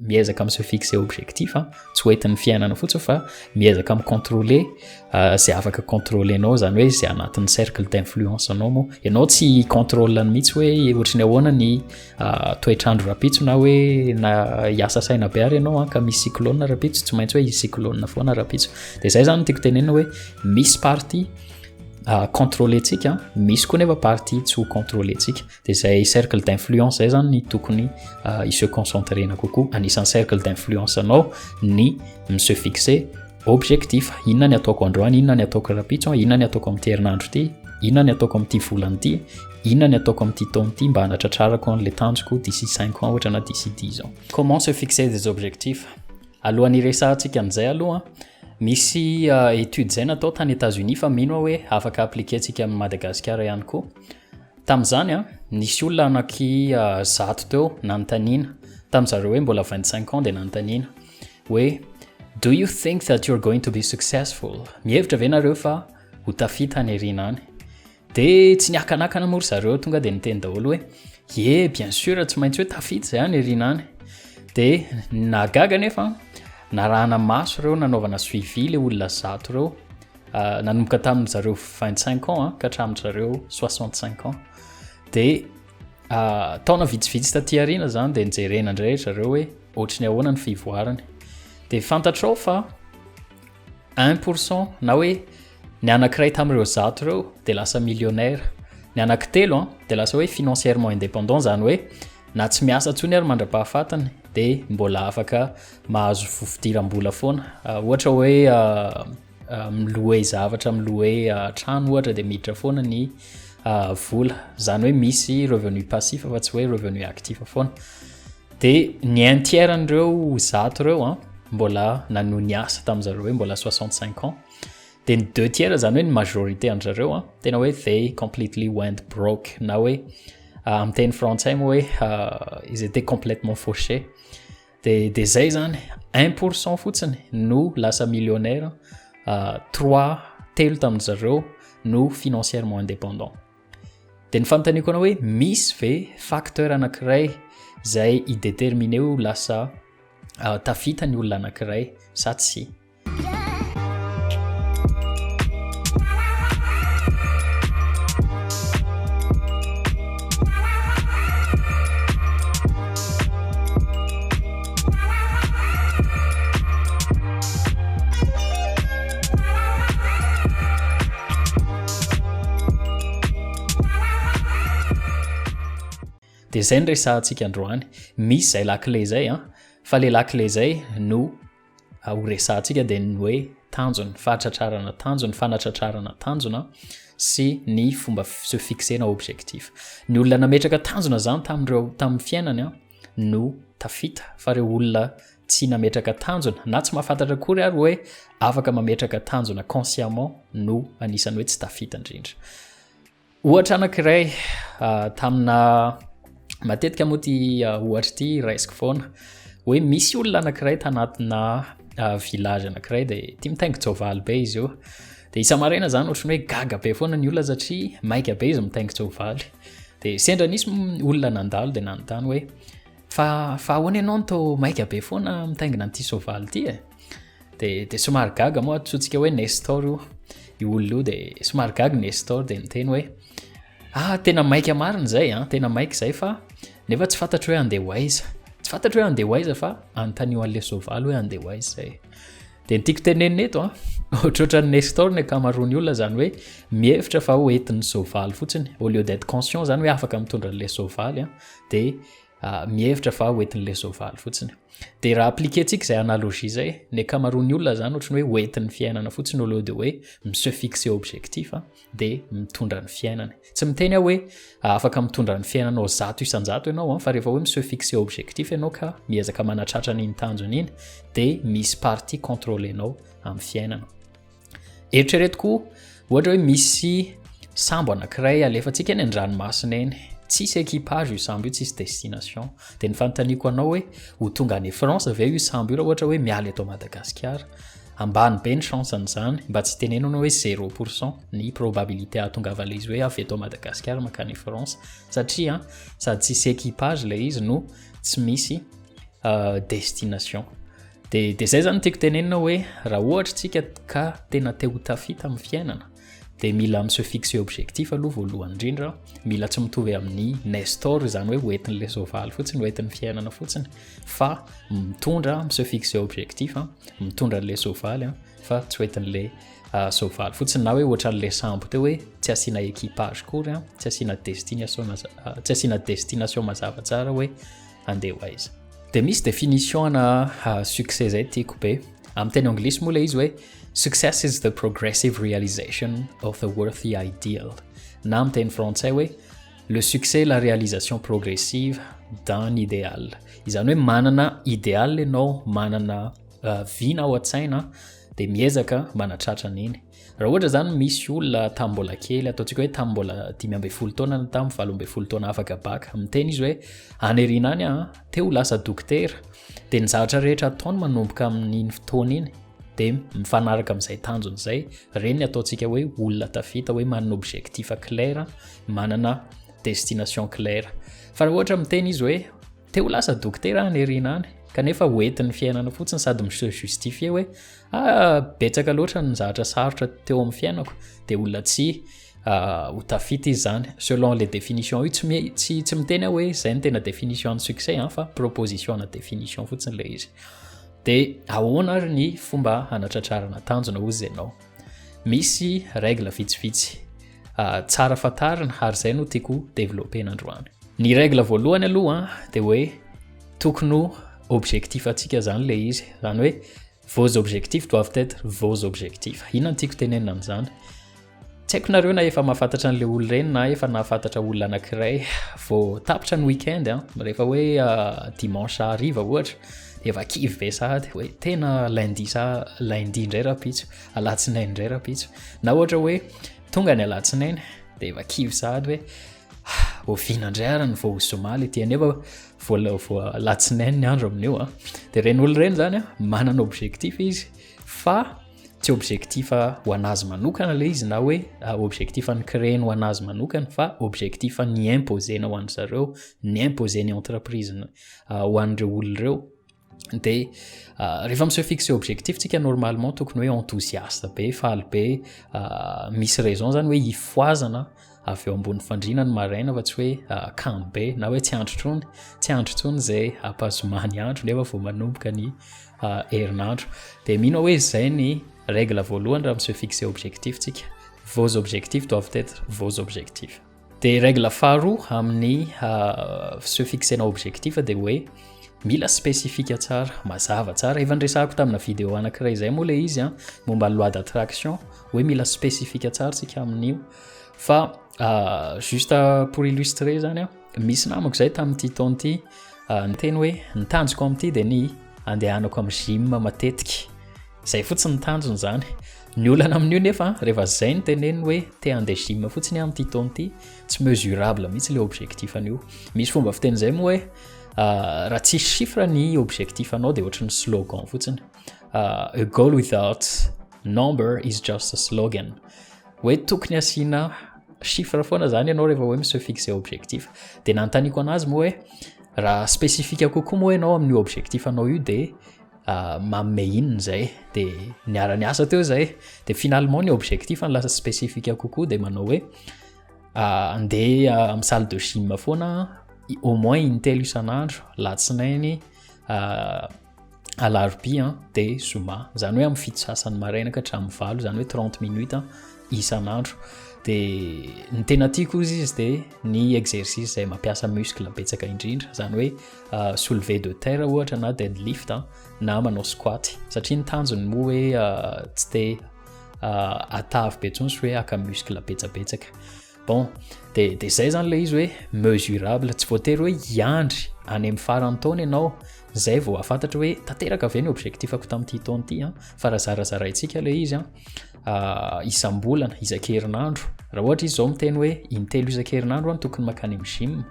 Miezaka mi se fixer objectif a, tsy ho entin'ny fiainana fotsiny fa miezaka mi contrôler zay afaka contrôler-nao, zany hoe zay anatin'ny cercle d'influence anao moa. Ianao tsy hi-contrôle mihitsy hoe ohatry ny ahoana ny toetr'andro rahampitso na hoe na hiasa saina be ary ianao ka misy cyclone rahampitso, tsy maintsy hoe hisy cyclone foana rahampitso. Dia zay zany no tiako tenenina hoe misy partie contrôler-tsika, misy koa nefa partie tsy ho contrôler-tsika. Dia izay cercle d'influence izay zany ny tokony hi se concentrer-na kokoa. Anisan'ny cercle d'influence anao ny mi se fixer objectif. Inona ny ataoko androany, inona ny ataoko rahampitso, inona ny ataoko amin'ity herinandro ity, inona ny ataoko amin'ity volana ity, inona ny ataoko amin'ity taona ity mba hanatratrarako an'ilay tanjoko d'ici 5 ans ohatra na d'ici 10 ans. Comment se fixer des objectifs? Alohan'ny hiresahantsika an'izay aloha, misy étude izay natao tany États-Unis fa mino aho hoe afaka appliquer-ntsika amin'i Madagasikara ihany koa. Tamin'izany, nisy olona anaky zato teo nanontaniana, tamin'izareo hoe mbola 25 ans dia nanontaniana hoe Do you think that you're going to be successful? Mihevitra ve nareo fa ho tafita any aoriana any? Dia tsy niakanakana moa ry zareo, tonga dia niteny daholo hoe ye, bien sûr, tsy maintsy hoe tafita izay any aoriana any. Dia nahagaga anefa, narahana maso ireo nanaovana suivi ilay olona zato ireo, Nanomboka tamin-dry zareo 25 ans ka hatramin-dry zareo 65 ans. Dia taona vitsivitsy taty aoriana izany dia nijerena indray ry zareo hoe ohatry ny ahoana ny fivoarany. Dia fantatrao fa 1% na hoe ny anankiray tamin'ireo zato ireo dia lasa millionnaire. Ny anankitelo dia lasa hoe financièrement indépendant, izany hoe na tsy miasa intsony ary mandra-pahafatiny dia mbola afaka mahazo fidiram-bola foana. Ohatra hoe mi-louer zavatra, mi-louer trano ohatra dia miditra foana ny vola. Izany hoe misy revenu passif fa tsy hoe revenu actif foana. Dia ny un tiers an'ireo zato ireo an, mbola nanohy niasa tamin'izareo hoe mbola 65 ans. Dia ny deux tiers izany hoe ny majorité an-dry zareo an, tena hoe they completely went broke na hoe amin'ny teny frantsay moa hoe ils étaient complètement fauchés. De de zay zany, 1% fotsiny no lasa millionnaire, trois, telo tamin-dry zareo no financièrement indépendant. De ny fanontaniako anao hoe misy ve facteur anankiray zay hi-déterminer ho lasa tafita ny olona anankiray sa tsia? Dia izay no resahantsika androany. Misy izay lakile izay an, fa ilay lakile izay no ho resahantsika dia ny hoe tanjona, fahatratrarana tanjona, fanatratrarana tanjona sy ny fomba se fixer-na objectif. Ny olona nametraka tanjona izany tamin'ireo tamin'ny fiainany an, no tafita fa ireo olona tsy nametraka tanjona na tsy mahafantatra akory ary hoe afaka mametraka tanjona consciemment no anisan'ny hoe tsy tafita indrindra. Ohatra anankiray tamina matetika moa ity ohatra ity raisiko foana hoe misy olona anankiray tanatina village anankiray dia tia mitaingin-tsoavaly be izy io. Dia isa-maraina izany ohatran'ny hoe gaga be foana ny olona satria maika be izy mitaingin-tsoavaly. Dia sendra nisy olona nandalo dia nanontany hoe fa fa ahoana ianao no toa maika be foana mitaingina an'ity soavaly ity e? Dia dia somary gaga moa antsointsika hoe Nestor io io olona io dia somary gaga Nestor dia niteny hoe ah tena maika marina izay an, tena maika izay fa nefa tsy fantatro hoe andeha ho aiza. Tsy fantatro hoe andeha ho aiza fa anontanio an'ilay soavaly hoe andeha ho aiza izay. Dia ny tiako tenenina eto an, ohatrohatran'i Nestor ny ankamaroan'ny olona izany hoe mihevitra fa ho entin'ny soavaly fotsiny au lieu d'être conscient izany hoe afaka mitondra an'ilay soavaly an, dia mihevitra fa ho entin'ilay soavaly fotsiny. Dia raha appliquer-tsika izay analogie izay, ny ankamaroan'ny olona izany ohatran'ny hoe ho entin'ny fiainana fotsiny au lieu de hoe mi-se fixer objectif dia mitondra ny fiainany. Tsy miteny aho hoe afaka mitondra ny fiainanao 100% ianao an, fa rehefa hoe mi-se fixer objectif ianao ka miezaka manatratra an'iny tanjona iny dia misy partie contrôler-nao amin'ny fiainana. Eritrereto koa ohatra hoe misy sambo anankiray alefantsika eny an-dranomasina eny. Tsisy équipage io sambo io, tsisy destination. Dia ny fanontaniako anao hoe ho tonga any France ve io sambo io raha ohatra hoe miala eto Madagasikara? Ambany be ny chance an'izany, mba tsy tenenana hoe zéro pour cent ny probabilité hahatongavan'ilay izy hoe avy eto Madagasikara mankany France, satria sady tsisy équipage ilay izy no tsy misy. Destination. De de zay zany tiako tenenina hoe raha ohatra tsika ka tena te ho tafita amin'ny fiainana de mila mi-se fixer objectif aloha voalohany indrindra, mila tsy mitovy amin'ny Nestor izany hoe hoentin'le soavaly fotsiny, hoentin'ny fiainana fotsiny fa mitondra, mi-se fixer objectif, mitondra an'le soavaly fa tsy hoentin'le soavaly fotsiny, na hoe ohatran'le sambo teo hoe tsy asiana équipage kory, tsy asiana destination, tsy asiana destination mazava tsara hoe andeha ho aiza. De misy définition ana succès zay tiako be. Amin'ny teny anglisy moa le izy hoe "Success is the progressive realization of the worthy ideal", na amin'ny teny frantsay hoe "Le succès, la réalisation progressive d'un idéal". Izany hoe manana idéal ianao, manana vina ao an-tsaina, de miezaka manatratra an'iny. Raha ohatra zany misy olona tamin'ny mbola kely, ataontsika hoe tamin'ny mbola 15 taona na tamin'ny 18 taona afaka bac, miteny izy hoe any aoriana any a te ho lasa dokotera, de ny zavatra rehetra ataony manomboka amin'iny fotoana iny de mifanaraka amin'izay tanjony zay, reny ny ataontsika hoe olona tafita, hoe manana objectif clair, manana destination claire. Fa raha ohatra miteny izy hoe te ho lasa dokotera any aoriana any, kanefa hoentin'ny fiainana fotsiny sady mi-se justifier hoe ah, betsaka loatra ny zavatra sarotra teo amin'ny fiainako, de olona tsy ho tafita izy zany selon les définitions io. Tsy miteny aho hoe zay ny tena définition ny succès an, fa proposition na définition fotsiny le izy. De ahoana ary ny fomba hanatratrarana tanjona ozy ianao? Misy règle vitsivitsy tsara fantarina ary zay no tiako développer androany. Ny règle voalohany aloha de hoe tokony objectif atsika zany le izy, zany hoe vos objectifs doivent être vos objectifs. Inona no tiako tenenina amin'izany? Tsy haiko nareo na efa mahafantatra an'le olo reny na efa nahafantatra olona anankiray vao tapitra ny weekend a, rehefa hoe dimanche hariva ohatra, de efa kivy be sahady hoe tena lundi sa lundi indray rahampitso, alatsinainy indray rahampitso, na ohatra hoe tonga ny alatsinainy de efa kivy sahady hoe oviana indray ary ny vao zoma le ty, nefa voa alatsinainy ny andro amin'io a. De reny olo reny zany a manana objectif izy, fa tsy objectif ho anazy manokana le izy, na hoe objectif ny créena ho anazy manokana, fa objectif ny imposena ho an' zareo, ny imposer ny entreprise ho an'ireo olona ireo. De rehefa mi-se fixer objectif tsika, normalement tokony hoe enthousiaste be, faly be, misy raison zany hoe hifohazana avy eo ambony fandriana ny maraina, fa tsy hoe kamo be na hoe tsy andro trony, tsy andro tsony zay ampazomany andro nefa vao manomboka ny herinandro. De mino hoe zay ny règle voalohany raha mi-se fixer objectif tsika: vos objectifs doivent être vos objectifs. De règle faharoa amin'ny se fixena objectif de hoe mila spécifique tsara, mazava tsara. Efa nresahako tamina vidéo anankiray zay moa le izy a momba ny loi d'attraction, hoe mila spécifique tsara tsika amin'io. Fa juste pour illustrer zany a, misy namako zay tamin'ity taona ity ny teny hoe ny tanjoko amin'ity de ny andehanako amin'ny gym matetika, zay fotsiny ny tanjony zany. Ny olana amin'io nefa, rehefa zay ny teneny hoe te andeha gym fotsiny amin'ity taona ity, tsy mesurable mihitsy le objectif an'io. Misy fomba fiteny zay moa hoe raha tsisy chiffre ny objectif anao de ohatry ny slogan fotsiny, "A goal without number is just a slogan", hoe tokony asiana chiffre foana zany ianao rehefa hoe mi-se fixer objectif. De nanontaniako anazy moa hoe raha spécifique kokoa moa ianao amin'io objectif anao io de manome inona zay? De niara-niasa teo zay, de finalement ny objectif ny lasa spécifique kokoa, de manao hoe andeha amin'ny salle de gym foana au moins intelo isan'andro, latsinainy, alarobia de zoma, zany hoe amin'ny 7:30 maraina ka hatramin'ny 8, zany hoe 30 minutes isan'andro. De ny tena tiako izy de ny exercice zay mampiasa muscle betsaka indrindra, zany hoe soulevé de terre ohatra na deadlift na manao squat, satria ny tanjony moa hoe tsy te atavy be ntsony sy hoe aka muscle betsabetsaka. Bon, de zay zany le izy hoe mesurable, tsy voatery hoe hiandry any amin'ny farany taona ianao zay vao ahafantatra hoe tanteraka ave ny objectifako tamin'ity taona ity a. Fa raha zarazaraintsika le izy a isam-bolana, isan-kerinandro, raha ohatra izy zao miteny hoe intelo isan-kerinandro any tokony makany amin'ny gym,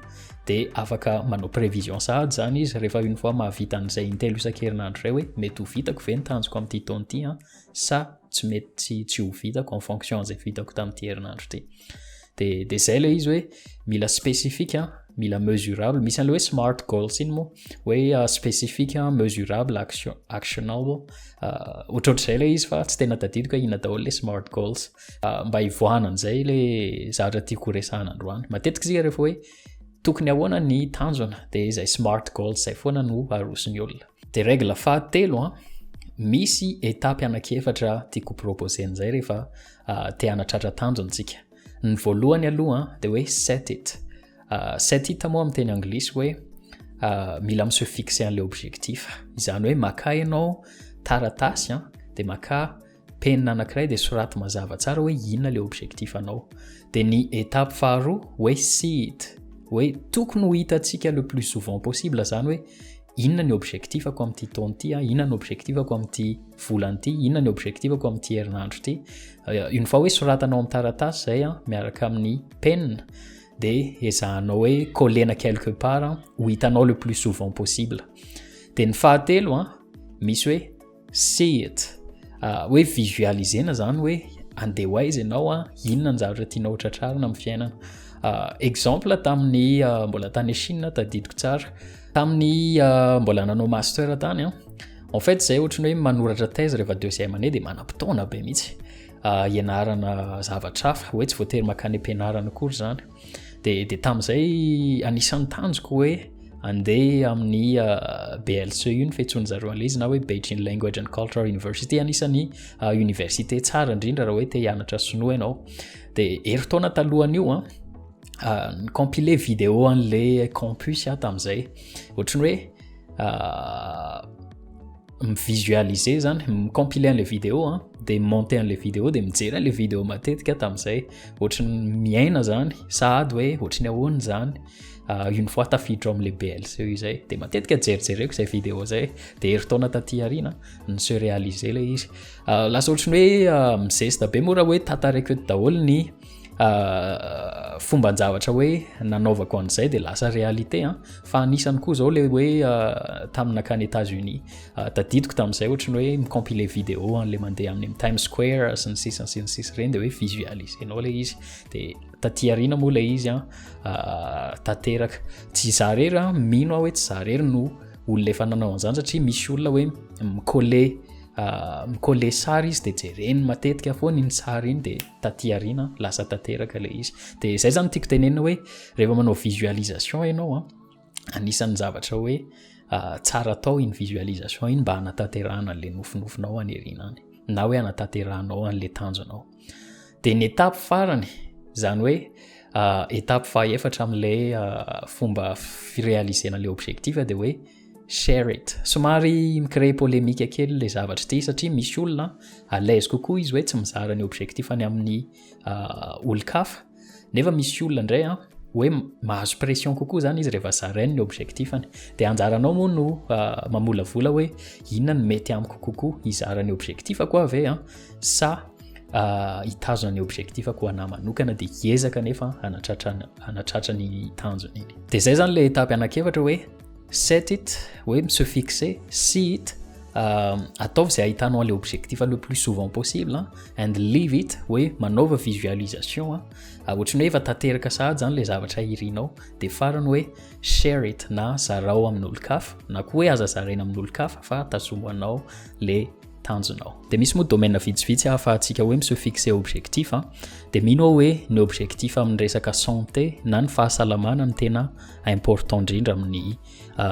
de afaka manao prévision sahady zany izy rehefa une fois mahavita an'izay intelo isan-kerinandro zay hoe mety ho vitako ve ny tanjoko amin'ity taona ity a sa tsy mety, tsy ho vitako en fonction an'izay vitako tamin'ity herinandro ity. De zay le izy hoe mila spécifique. mila mesurable. Misy an'le hoe smart goals iny moa hoe spécifique, mesurable, action, actionable, ohatrohatr'izay le izy, fa tsy tena tadidiko hoe inona daholo le smart goals. Mba hivoahana an'izay le zavatra tiako horesahana androany. Matetika isika rehefa hoe tokony ahoana ny tanjona, de izay smart goals zay foana no arosony olona. De règle fahatelo a, misy étape anankiefatra tiako proposen'izay rehefa te hanatratra tanjona tsika. Ny voalohany aloha de hoe set it. Set it moa amin'ny teny anglisy hoe mila mi-se fixer an'le objectif. Izany hoe maka ianao taratasy a, de maka penina anankiray, de soraty mazava tsara hoe inona le objectif anao. De ny étape faharoa hoe see it, hoe tokony ho hitantsika le plus souvent possible zany hoe inona ny objectifako amin'ity taona ity a, inona ny objectifako amin'ity volana ity, inona ny objectifako amin'ity herinandro ity. Une fois hoe soratanao amin'ny taratasy zay a, miaraka amin'ny penina, de ezahanao hoe collena quelque part ho hitanao le plus souvent possible. De ny fahatelo a, misy hoe see it, hoe visualisena zany hoe andeha ho aiza ianao a, inona ny zavatra tianao tratrarina amin'ny fiainana. Exemple, tamin'ny mbola tany Chine, tadidiko tsara, tamin'ny mbola nanao master tany a. En fait zay ohatrany hoe manoratra thèse rehefa deuxième année, de manam-potoana be mihitsy ianarana zavatra hafa, hoe tsy voatery makany am-pianarana akory zany. De tamin'izay anisan'ny tanjoko hoe andeha amin'ny BLCU ny fiantsoany zareo an'le izy, na hoe Beijing Language and Cultural University, anisan'ny université tsara indrindra raha hoe te hianatra sinoa ianao. De herintaona talohan'io a, ny compilé vidéo an'le campus aho tamin'izay, ohatrany hoe mivisualiser zany, micompiler an'le vidéo a, de monter an'le vidéo, de mijery an'le vidéo matetika tamin'izay, ohatrany miaina zany sahady hoe ohatrany ahoany zany une fois tafiditra ao am'le BLCU izay. De matetika jerijereko zay vidéo zay. De herintaona taty aoriana ny se réaliser le izy. Lasa ohatrany hoe mizesta be moa raha hoe tantaraiko eto daholo ny fomban-javatra hoe nanaovako an'izay de lasa réalité a. Fa anisany koa zao le hoe taminakany États-Unis, tadidiko tamin'izay ohatrany hoe micompiler vidéo an'le mandeha amin'ny Times Square sy ny sisa sy ny sisa reny, de hoe visualisenao le izy. De taty aoriana moa le izy a tanteraka. Tsy za rery a, mino aho hoe tsy za rery no olona efa nanao an'izany, satria misy olona hoe micoller sary izy, de jereny matetika foana iny sary iny, de taty aoriana lasa tanteraka le izy. De zay zany tiako tenenina hoe rehefa manao visualisation ianao a, anisan'ny zavatra hoe tsara atao iny visualisation iny mba hanatanterahana an'le nofinofinao any aoriana any, na hoe hanatanterahanao an'le tanjonao. De ny étape farany zany hoe étape fahaefatra am'le fomba firéalisena le objectif, de hoe share it. Somary micrée polémique kely le zavatra ity, satria misy olona à l'aise kokoa izy hoe tsy mizara ny objectif any amin'ny olon-kafa, nefa misy olona indray a hoe mahazo pression kokoa zany izy rehefa zarainy ny objectifany. De anjaranao moa no mamolavola hoe inona ny mety amiko kokoa, hizara ny objectifako ave a, sa hitazona ny objectifako ana manokana, de hiezaka nefa anatratra ny tanjona iny. De zay zany le étape anankiefatra hoe set it, hoe mi-se fixer, see it, ataovy zay ahitanao an'le objectif le plus souvent possible, and live it, hoe manaova visualisation a, ohatrany hoe efa tanteraka sahady zany le zavatra irinao. De farany hoe share it, na zarao amin'olo-kafa, na koa hoe aza zaraina amin'olo-kafa fa tazomanao le tanjonao. De misy moa domaine vitsivitsy ahafahantsika hoe mi-se fixer objectif a. De mino aho hoe ny objectif amin'ny resaka santé na ny fahasalamana no tena important indrindra amin'ny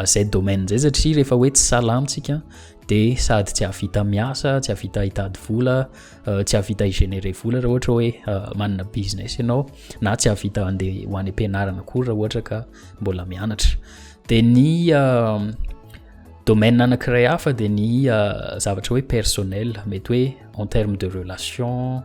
zay domaine zay, satria rehefa hoe tsy salamintsika, de sady tsy ahavita miasa, tsy ahavita hitady vola, tsy ahavita higénérer vola raha ohatra hoe manana business ianao, na tsy ahavita andeha ho any am-pianarana koa raha ohatra ka mbola mianatra. De ny domaine anankiray hafa de ny zavatra hoe personnel, mety hoe en terme de relation,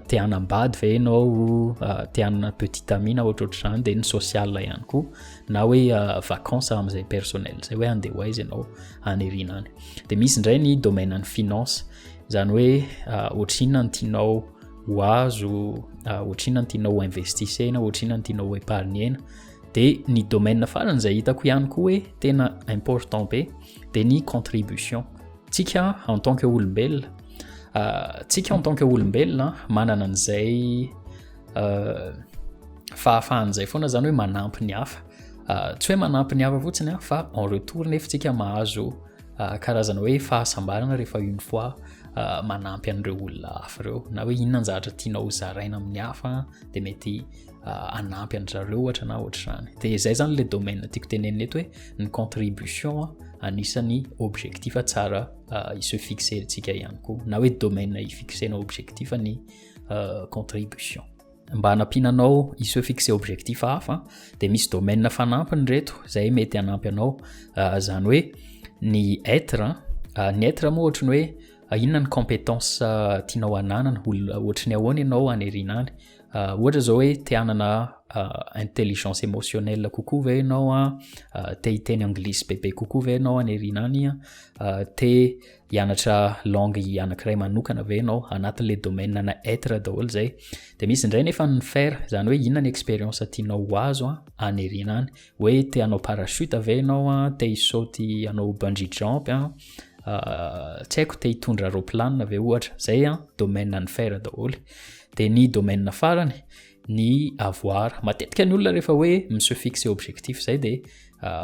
te hanambady ve ianao, te hanana petit ami na ohatrohatr' zany, de ny social ihany koa, na hoe vacance am'izay personnel zay, hoe andeha ho aiza ianao any aoriana any. De misy indray ny domaine ny finance, zany hoe ohatrinona ny tianao ho azo, ohatrinona ny tianao ho investissena, ohatrinona ny tianao ho épargnena. De ny domaine farany zay hitako ihany koa hoe tena important be, de ny contribution tsika en tant que olombelona. Tsika en tant que olombelona manana an'izay. fahafahana izay foana zany hoe manampy ny hafa. Tsy hoe manampy ny hafa fotsiny fa en retour nefa tsika mahazo karazana hoe fahasambarana rehefa une fois manampy an'ireo olona hafa ireo, na hoe inona ny zavatra tianao hozaraina amin'ny hafa dia mety hanampy an-dry zareo ohatra na ohatr'izany. Dia izay zany le domaine tiako tenenina eto hoe ny contribution anisan'ny objectif tsara hi-se fixer-ntsika ihany koa, na hoe domaine hi-fixena objectif ny contribution. Mba hanampiana anao hi-se fixer objectif hafa dia misy domaine fanampiny ireto izay mety hanampy anao, izany hoe ny être, ny être moa ohatry ny hoe inona ny compétence tianao hananana, olona ohatry ny ahoana ianao any aoriana any, ohatra izao hoe te hanana intelligence émotionnelle kokoa ve ianao an, te hiteny anglisy bebe kokoa ve ianao any aoriana any, te hianatra langue anankiray manokana ve ianao, anatin'ilay domaine ana être daholo izay. Dia misy indray nefa ny faire, izany hoe inona ny expérience tianao ho azo an, any aoriana any, hoe te hanao parachute ve ianao an, te hisaoty hanao bungee jump an, tsy haiko, te hitondra roplanina ve ohatra, izay an domaine an'ny faire daholo. Dia ny domaine farany, ny avoir. Matetika ny olona rehefa hoe mi-se fixer objectif izay dia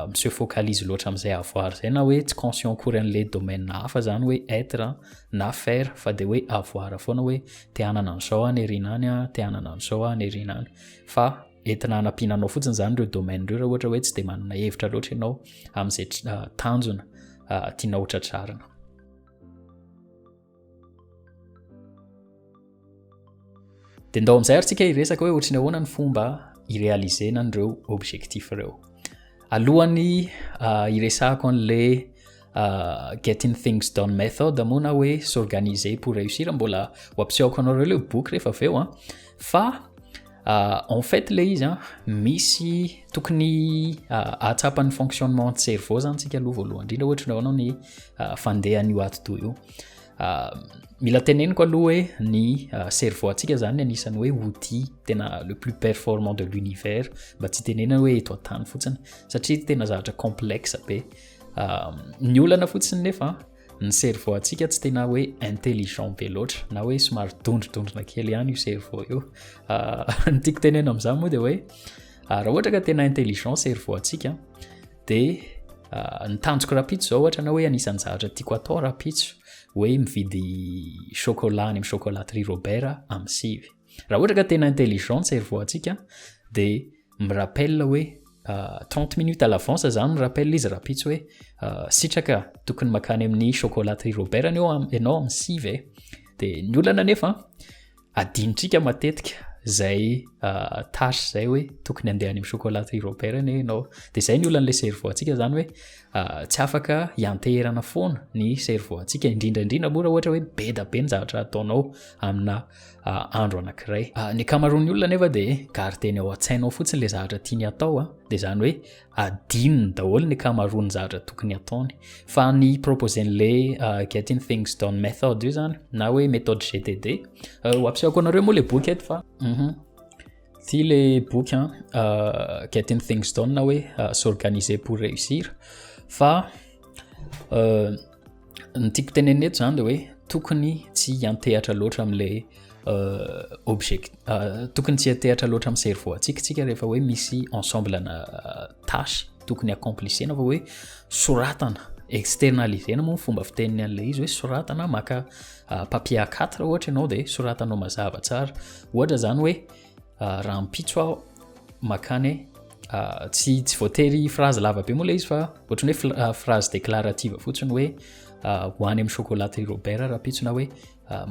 mi-se focalise loatra amin'izay avoir izay, na hoe tsy conscient akory an'ilay domaine hafa izany hoe être na faire, fa dia hoe avoir foana, hoe te hanana an'izao aho any aoriana any, te hanana an'izao aho any aoriana any. Fa entina hanampiana anao fotsiny izany ireo domaine ireo raha ohatra hoe tsy dia manana hevitra loatra ianao amin'izay tanjona tianao hotratrarina. Dia ndao amin'izay ary tsika hiresaka hoe ohatry ny ahoana ny fomba hi-réaliser-na an'ireo objectif ireo. Alohan'ny hiresahako an'ilay getting things done method moa na hoe s'organiser pour réussir, mbola ho ampisehoko anareo ilay boky rehefa avy eo an. Fa en fait ilay izy an, misy tokony hahatsapa ny fonctionnement ny cerveau zany tsika aloha voalohany indrindra, ohatra ny ahoana ny fandehan'io atidoha io. Mila teneniko aloha hoe ny cerveau antsika zany anisan'ny hoe outil tena le plus performant de l'univers, mba tsy tenenana hoe eto an-tany fotsiny, satria tena zavatra complexe be. Ny olana fotsiny nefa ny cerveau antsika tsy tena hoe intelligent be loatra, na hoe somary dondrodondrona kely ihany io cerveau io. Ny tiako tenena amin'izany moa dia hoe raha ohatra ka tena intelligent cerveau antsika dia ny tanjoko rahampitso izao ohatra na hoe anisan'ny zavatra tiako atao rahampitso hoe mividy chocolat any amin'ny chocolaterie Robert amin'ny 9. Raha ohatra ka tena intelligent ny cerveau antsika dia mi-rappel hoe 30 minutes à l'avance zany mi-rappel izy rahampitso hoe sitraka tokony makany amin'ny chocolaterie Robert ianao amin'ny 9 e. Dia ny olana nefa adinontsika matetika zay tâche zay hoe tokony handeha any amin'ny chocolaterie Robert anie ianao. Dia zay ny olan'ilay cerveau antsika zany hoe tsy afaka hianteherana foana ny cerveau antsika, indrindra indrindra moa raha ohatra hoe be da be ny zavatra ataonao amina andro anankiray. Ny ankamaroan'ny olona nefa dia gardeny ao an-tsaina ao fotsiny ilay zavatra tiany hatao, dia izany hoe adinony daholo ny ankamaroan'ny zavatra tokony hataony. Fa ny proposer-n'ilay Getting Things Done method io zany, na hoe méthode GTD, ho ampisehoko anareo moa ilay boky eto fa ity ilay boky an, Getting Things Done na hoe s'organiser pour réussir. Fa ny tiako tenenina eto zany dia hoe tokony tsy hiantehatra loatra amin'ilay object, tokony tsy hiantehatra loatra amin'ny cerveau antsika tsika rehefa hoe misy ensemble na tâche tokony accomplisena, fa hoe soratana, externalisena moa ny fomba fiteniny an'ilay izy, hoe soratana, maka papier A4 ohatra ianao dia soratanao mazava tsara. Ohatra zany hoe rahampitso aho makany, tsy voatery phrase lava be moa ilay izy fa ohatran'ny hoe phrase déclarative fotsiny hoe ho any amin'ny chocolaterie Robert rahampitso, na hoe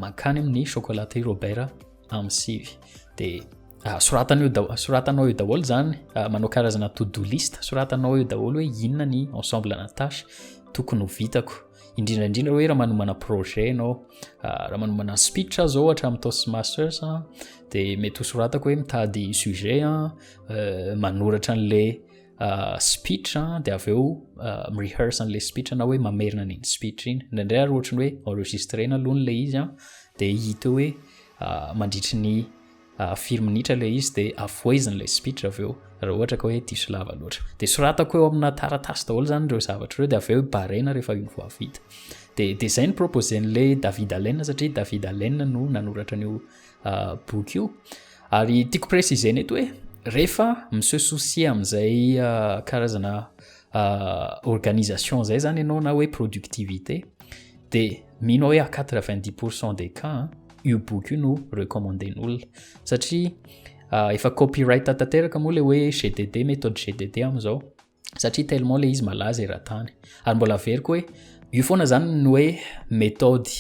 mankany amin'ny chocolaterie Robert amin'ny 9. Dia soratanao eo soratanao eo daholo zany, manao karazana to do list, soratanao eo daholo hoe inona ny ensemble na tâche tokony ho vitako, indrindra indrindra hoe raha manomana projet ianao, raha manomana speech zao ohatra amin'ny Toastmasters, dia mety ho soratako hoe mitady sujet, manoratra an'ilay speech, dia avy eo mi-rehearse an'ilay speech na hoe mamerina an'iny speech iny. Indraindray ary ohatran'ny hoe enregistrena aloha ilay izy, dia hita eo hoe mandritry ny firy minitra ilay izy, dia avoizina ilay speech avy eo raha ohatra ka hoe diso lava loatra. Dia soratako eo amina taratasy daholo zany ireo zavatra ireo, dia avy eo barena rehefa une fois vita. Dia izay ny proposen'ilay David Allen, satria David Allen no nanoratra an'io boky io. Ary tiako préciser-na eto hoe Rehefa mi-se soucier amin'izay karazana organisation zay zany ianao na hoe productivité de mino aho hoe à 90 pourcent des cas io boky io no recommanden'olona satria efa copyright tanteraka moa le hoe GDD, méthode GDD amin'izao satria tellement le izy malaza eran-tany. Ary mbola averiko hoe io foana zany ny hoe méthode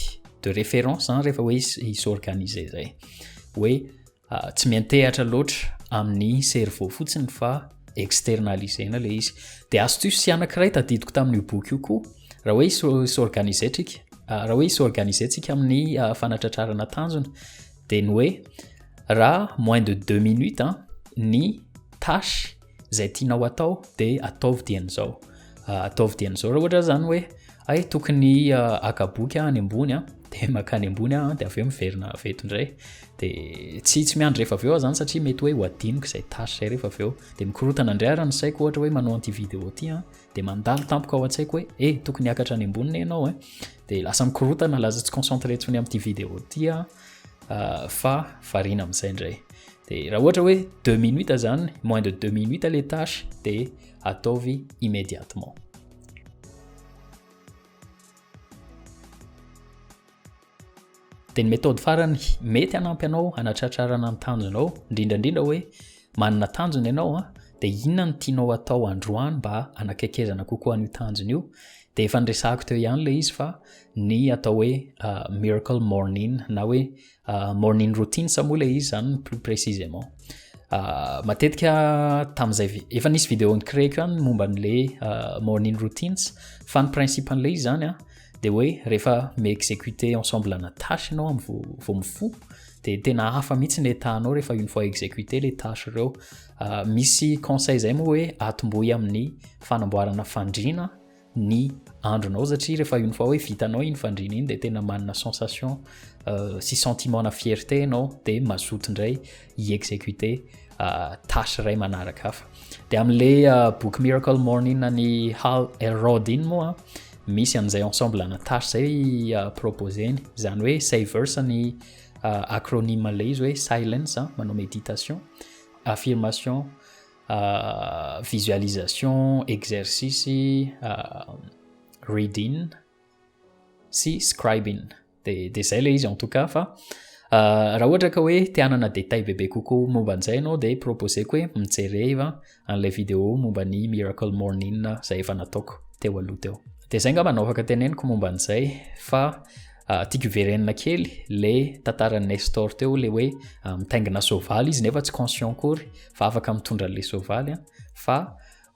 de référence zany rehefa hoe hi-s'organiser zay, hoe tsy miantehatra loatra amin'ny cerveau fotsiny fa externalisena le izy. De astuce anankiray tadidiko tamin'io boky io koa, raha hoe s'organiser tsika, raha hoe s'organiser tsika amin'ny fanatratrarana tanjona, de ny hoe raha moins de 2 minutes ny tâche zay tianao atao de ataovy dian'izao, ataovy dian'izao. Raha ohatra zany hoe ay tokony haka boky any ambony a, de makany ambony a, de avy eo miverina avy eto indray, de tsy miandry rehefa avy eo aho zany satria mety hoe ho adinoko izay tâche zay rehefa avy eo, de mikorotana indray ary ny saiko ohatra hoe manao an'ity vidéo ty a, de mandalo tampoka ao an-tsaiko hoe e tokony hiakatra any ambony ne ianao e, de lasa mikorotana, lasa tsy concentré intsony amin'ity vidéo ty a, fa variana amin'izay indray. De raha ohatra hoe 2 minutes zany, moins de 2 minutes les tâches, de ataovy immédiatement. De ny méthode farany mety hanampy anao hanatratrarana ny tanjonao, indrindra indrindra hoe manana tanjona ianao a, de inona no tianao atao androany mba hanakaikezana kokoa an'io tanjona io, de efa niresahako teo ihany le izy fa ny atao hoe miracle morning na hoe morning routine sa moa le izy zany plus précisément. Matetika tamin'izay efa nisy vidéo ni-créeko ihany momba an'le morning routines, fa ny principe an'le izy zany a, de hoe rehefa mi-exécuter ensemble ana tâche ianao amin'ny vao mifoha, de tena hafa mihitsy ny état-nao rehefa une fois exécuter les tâches ireo. Misy conseil zay moa hoe atombohy amin'ny fanamboarana fandriana ny andronao, satria rehefa une fois hoe vitanao iny fandriana iny de tena manana sensation sy sentiment na fierté ianao, de mazoto indray hi-exécuter tâche iray manaraka hafa. De amin'le boky Miracle Morning an'i Hal Elrod iny moa misy an'izay ensemble ana tâche zay proposeny, zany hoe SAVERS ny acronyme le izy hoe silence, manao méditation, affirmation, visualisation, exercice, reading sy scribing. De zay le izy en tout cas, fa raha ohatra ka hoe te hanana détail bebe kokoa momba an'izay ianao, de proposeko hoe mijereva an'ilay vidéo momba ny Miracle Morning zay efa nataoko teo aloha teo. De zay angamba no afaka teneniko momba an'izay, fa tiako hiverenina kely le tantaran'i Nestor teo, le hoe mitaingina soavaly izy nefa tsy conscient akory fa afaka mitondra an'le soavaly a, fa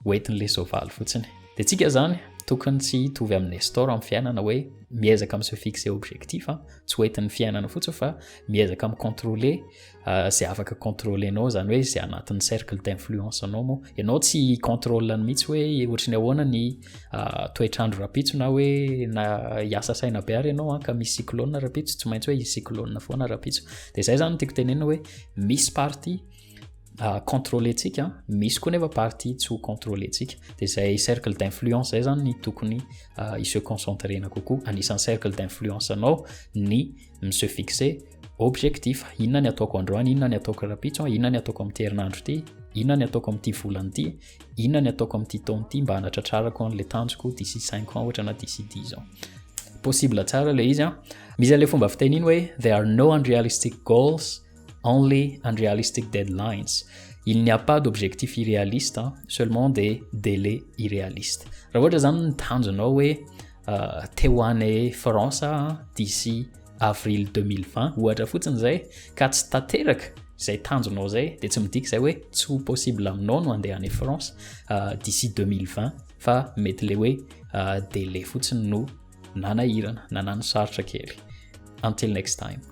hoentin'le soavaly fotsiny. De tsika zany tokony tsy hitovy amin'ny Nestor amin'ny fiainana, hoe miezaka mi-se fixer objectif a, tsy hoentin'ny fiainana fotsiny fa miezaka mi-contrôler zay afaka contrôler-nao, zany hoe zay anatin'ny cercle d'influence anao moa. Ianao tsy contrôle mihitsy hoe ohatry ny ahoana ny toetr'andro rahampitso, na hoe na hiasa saina be ary ianao ka misy cyclone rahampitso, tsy maintsy hoe hisy cyclone foana rahampitso. De zay zany no tiako tenenina hoe misy partie contrôler-tsika, misy koa nefa partie tsy ho contrôler-tsika. De zay cercle d'influence zay zany ny tokony hi-se concentrer-na kokoa. Anisan'ny cercle d'influence anao ny mi-se fixer objectif, inona ny ataoko androany, inona ny ataoko rahampitso, inona ny ataoko amin'ity herinandro ity, inona ny ataoko amin'ity volana ity, inona ny ataoko amin'ity taona ity mba hanatratrarako an'le tanjoko d'ici 5 ans ohatra na d'ici 10 ans. Possible tsara le izy a. Misy an'le fomba fiteny iny hoe there are no unrealistic goals, only unrealistic deadlines. Il n'y a pas d'objectif irréaliste, hein, seulement des délais irréalistes. Raha ohatra zany ny tanjonao hoe te ho any France d'ici avril 2020 ohatra fotsiny zay, ka tsy tanteraka zay tanjonao zay, de tsy midika zay hoe tsy ho possible aminao no andeha any France d'ici 2020, fa mety le hoe délai fotsiny no nanahirana na nanosarotra kely. Until next time.